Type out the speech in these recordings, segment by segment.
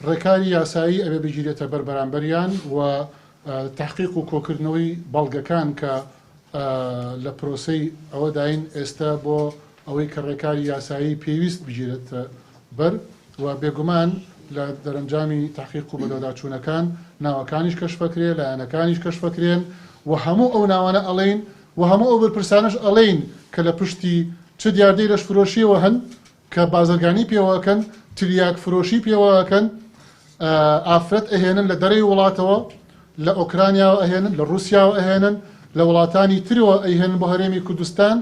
ڕێکاری یاسایی ئەبێ بگیرێتە بەر بەرامبەریان و تەحقیق و کۆکردنەوەی بەڵگەکان کە لە پرۆسەی ئەوەداین ئێستا بۆ ئەوەی کە ڕێکاری یاسایی پێویست بگیرێتە بەر و بێگومان لە دەرەنجامی تەحقیق و بەدواداچوونەکان ناوەکانیش کەشفەکرێ، لایەنەکانیش کەشفەکرێن و هەموو ئەو ناوانە ئەڵێین و هەموو ئەو بەرپرسانەش ئەڵێین کە لە پشتی چ دیاردەی لەشفرۆشیەوە هەن کە بازرگانی پێوە ئەکەن، تلیاک فرۆشی پێوە ئەکەن، ئافرەت ئەهێنن لە دەرەی وڵاتەوە، لە ئۆکرانیاوە ئەهێنن، لە ڕووسیاوە ئەهێنن، لە وڵاتانی ترەوە ئەیهێنن بۆ هەرێمی کوردستان،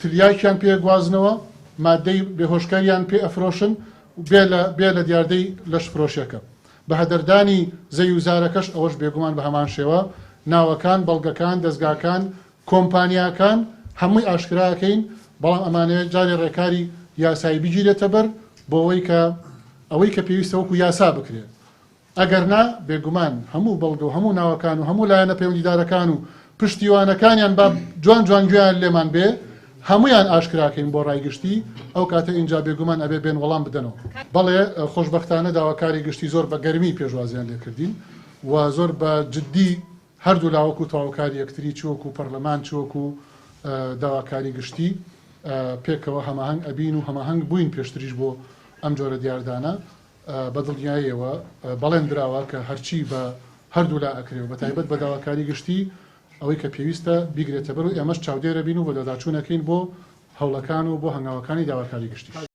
تلیاکیان پێ گوازنەوە، مادەی بێهۆشکەریان پێ ئەفرۆشن، بێ لە بێ لە دیاردەی لەشفرۆشیەکە. بە هەدەردانی زەوی و زارەکەش ئەوەش بێگومان بە هەمان شێوە، ناوەکان، بەڵگەکان، دەزگاکان، کۆمپانیاکان هەمووی ئاشکرا ئەکەین، بەڵام ئەمانەوێت جارێ ڕێکاری یاسایی بگیرێتە بەر بۆوەی کە ئەوەی کە پێویستە وەکو یاسا بکرێ. ئەگەر نا بێگومان هەموو بەڵگە و هەموو ناوەکان و هەموو لایەنە پەیوەندیدارەکان و پشتیوانەکانیان با جوان جوان گوێیان لێمان بێ هەموویان ئاشکراکەین بۆ ڕای گشتی ئەو کاتە ئینجا بێگومان ئەبێ بێن وەڵام بدەنەوە. بەڵێ خۆشبەختانە داواکاری گشتی زۆر بە گەرمی پێشوازیان لێکردین و زۆر بە جدی هەردوولا وەکو تەواوکاری یەکتری چ وەکو پەرلەمان چ وەکو داواکاری گشتی پێکەوە هەماهەنگ ئەبین و هەماهەنگ بووین پێشتریش بۆ ئەم جۆرە دیاردانە بە دڵنیاییەوە بەڵێن دراوە کە هەرچی بە هەردوولا ئەکرێ و بەتایبەت بە داواکاری گشتی ئەوەی کە پێویستە بیگرێتەبەر و ئێمەش چاودێرەبین و بەدواداچوون ئەکەین بۆ هەوڵەکان و بۆ هەنگاوەکانی داواکاری گشتیش.